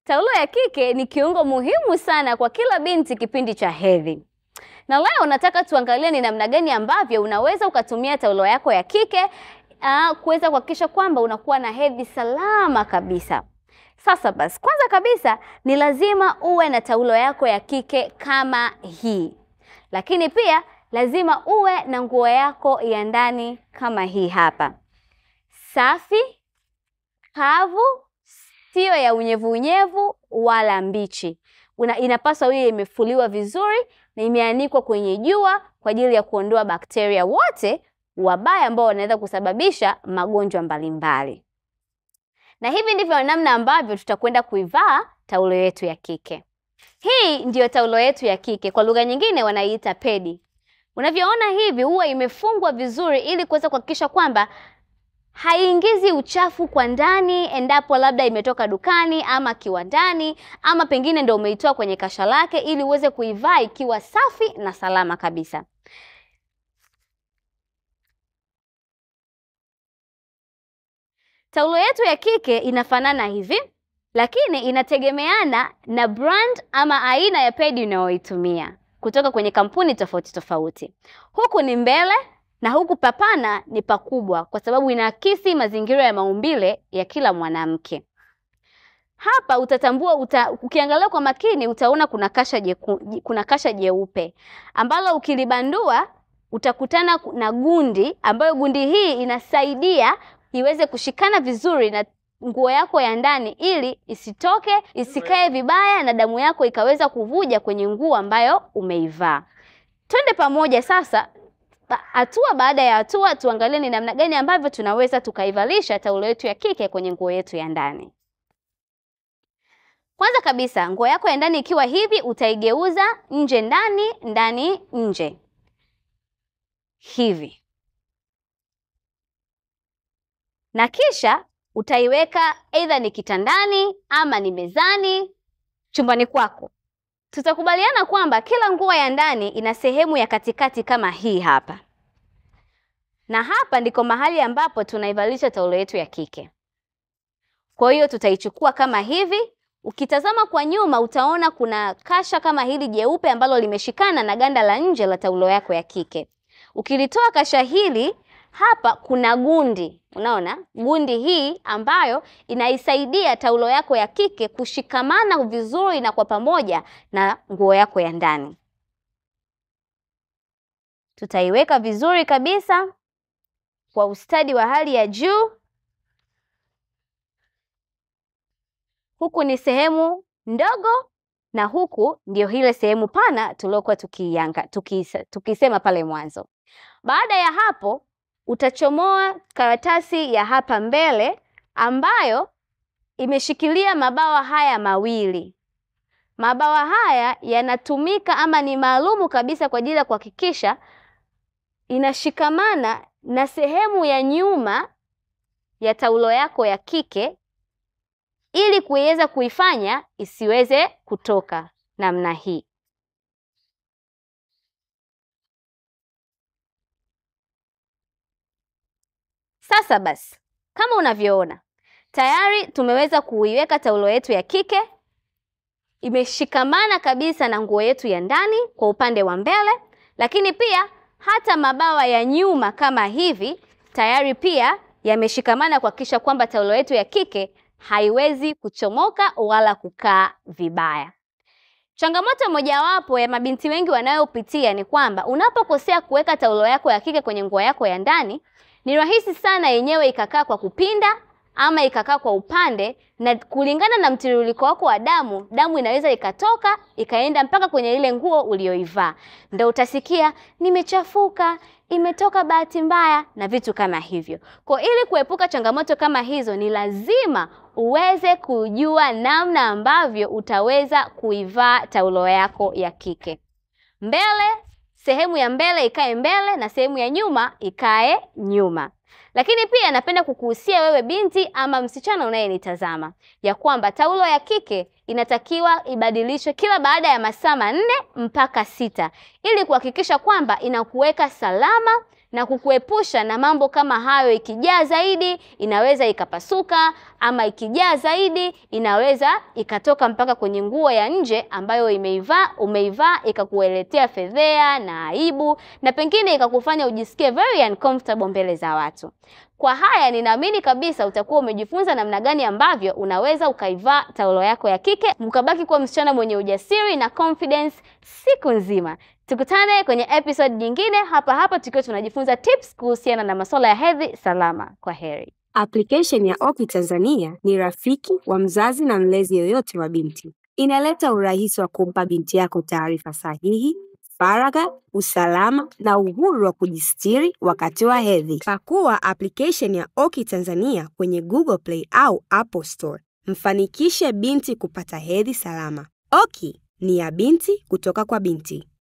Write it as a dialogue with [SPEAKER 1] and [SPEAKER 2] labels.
[SPEAKER 1] Taulo ya kike ni kiungo muhimu sana kwa kila binti kipindi cha hedhi. Na leo nataka tuangalie ni namna gani ambavyo unaweza ukatumia taulo yako ya kike kuweza kuhakikisha kwamba unakuwa na hedhi salama kabisa. Sasa basi, kwanza kabisa ni lazima uwe na taulo yako ya kike kama hii. Lakini pia lazima uwe na nguo yako ya ndani kama hii hapa. Safi, kavu, sio ya unyevu unyevu wala mbichi. Inapaswa iwe imefuliwa vizuri na imeanikwa kwenye jua kwa ajili ya kuondoa bakteria wote wabaya ambao wanaweza kusababisha magonjwa mbalimbali. Na hivi ndivyo namna ambavyo tutakwenda kuivaa taulo yetu ya kike. Hii ndiyo taulo yetu ya kike, kwa lugha nyingine wanaiita pedi. Unavyoona hivi huwa imefungwa vizuri ili kuweza kuhakikisha kwamba haiingizi uchafu kwa ndani endapo labda imetoka dukani ama kiwandani ama pengine ndio umeitoa kwenye kasha lake, ili uweze kuivaa ikiwa safi na salama kabisa. Taulo yetu ya kike inafanana hivi, lakini inategemeana na brand ama aina ya pedi unayoitumia kutoka kwenye kampuni tofauti tofauti. Huku ni mbele na huku papana ni pakubwa kwa sababu inaakisi mazingira ya maumbile ya kila mwanamke. Hapa utatambua, ukiangalia kwa makini utaona kuna kasha jeupe ambalo ukilibandua utakutana na gundi, ambayo gundi hii inasaidia iweze kushikana vizuri na nguo yako ya ndani ili isitoke, isikae vibaya na damu yako ikaweza kuvuja kwenye nguo ambayo umeivaa. Twende pamoja sasa hatua baada ya hatua tuangalie ni namna gani ambavyo tunaweza tukaivalisha taulo yetu ya kike kwenye nguo yetu ya ndani. Kwanza kabisa, nguo yako ya ndani ikiwa hivi utaigeuza nje ndani, ndani nje. Hivi. Na kisha utaiweka either ni kitandani ama ni mezani chumbani kwako. Tutakubaliana kwamba kila nguo ya ndani ina sehemu ya katikati kama hii hapa. Na hapa ndiko mahali ambapo tunaivalisha taulo yetu ya kike. Kwa hiyo tutaichukua kama hivi. Ukitazama kwa nyuma utaona kuna kasha kama hili jeupe ambalo limeshikana na ganda la nje la taulo yako ya kike. Ukilitoa kasha hili, hapa kuna gundi. Unaona? Gundi hii ambayo inaisaidia taulo yako ya kike kushikamana vizuri na kwa pamoja na nguo yako ya ndani. Tutaiweka vizuri kabisa kwa ustadi wa hali ya juu. Huku ni sehemu ndogo na huku ndio ile sehemu pana tuliokuwa tukisema pale mwanzo. Baada ya hapo utachomoa karatasi ya hapa mbele ambayo imeshikilia mabawa haya mawili. Mabawa haya yanatumika ama ni maalumu kabisa kwa ajili ya kuhakikisha inashikamana na sehemu ya nyuma ya taulo yako ya kike ili kuweza kuifanya isiweze kutoka namna hii. Sasa basi, kama unavyoona, tayari tumeweza kuiweka taulo yetu ya kike, imeshikamana kabisa na nguo yetu ya ndani kwa upande wa mbele, lakini pia hata mabawa ya nyuma kama hivi tayari pia yameshikamana kuhakikisha kwamba taulo yetu ya kike haiwezi kuchomoka wala kukaa vibaya. Changamoto mojawapo ya mabinti wengi wanayopitia ni kwamba unapokosea kuweka taulo yako ya kike kwenye nguo yako ya ndani, ni rahisi sana yenyewe ikakaa kwa kupinda ama ikakaa kwa upande, na kulingana na mtiririko wako wa damu, damu inaweza ikatoka ikaenda mpaka kwenye ile nguo uliyoivaa. Ndio utasikia nimechafuka, imetoka bahati mbaya na vitu kama hivyo. Kwa ili kuepuka changamoto kama hizo, ni lazima uweze kujua namna ambavyo utaweza kuivaa taulo yako ya kike. Mbele, sehemu ya mbele ikae mbele na sehemu ya nyuma ikae nyuma. Lakini pia napenda kukuhusia wewe binti ama msichana unayenitazama ya kwamba taulo ya kike inatakiwa ibadilishwe kila baada ya masaa 4 mpaka 6 ili kuhakikisha kwamba inakuweka salama na kukuepusha na mambo kama hayo. Ikijaa zaidi inaweza ikapasuka, ama ikijaa zaidi inaweza ikatoka mpaka kwenye nguo ya nje ambayo umeivaa ikakuletea fedhea na aibu, na pengine ikakufanya ujisikie very uncomfortable mbele za watu. Kwa haya ninaamini kabisa utakuwa umejifunza namna gani ambavyo unaweza ukaivaa taulo yako ya kike ukabaki kuwa msichana mwenye ujasiri na confidence siku nzima. Tukutane kwenye episode nyingine hapa hapa tukiwa tunajifunza tips kuhusiana na masuala ya hedhi salama. Kwa heri.
[SPEAKER 2] Application ya Oki Tanzania ni rafiki wa mzazi na mlezi yoyote wa binti. Inaleta urahisi wa kumpa binti yako taarifa sahihi, faragha, usalama na uhuru wa kujistiri wakati wa hedhi. Pakua application ya Oki Tanzania kwenye Google Play au Apple Store. Mfanikishe binti kupata hedhi salama. Oki ni ya binti kutoka kwa binti.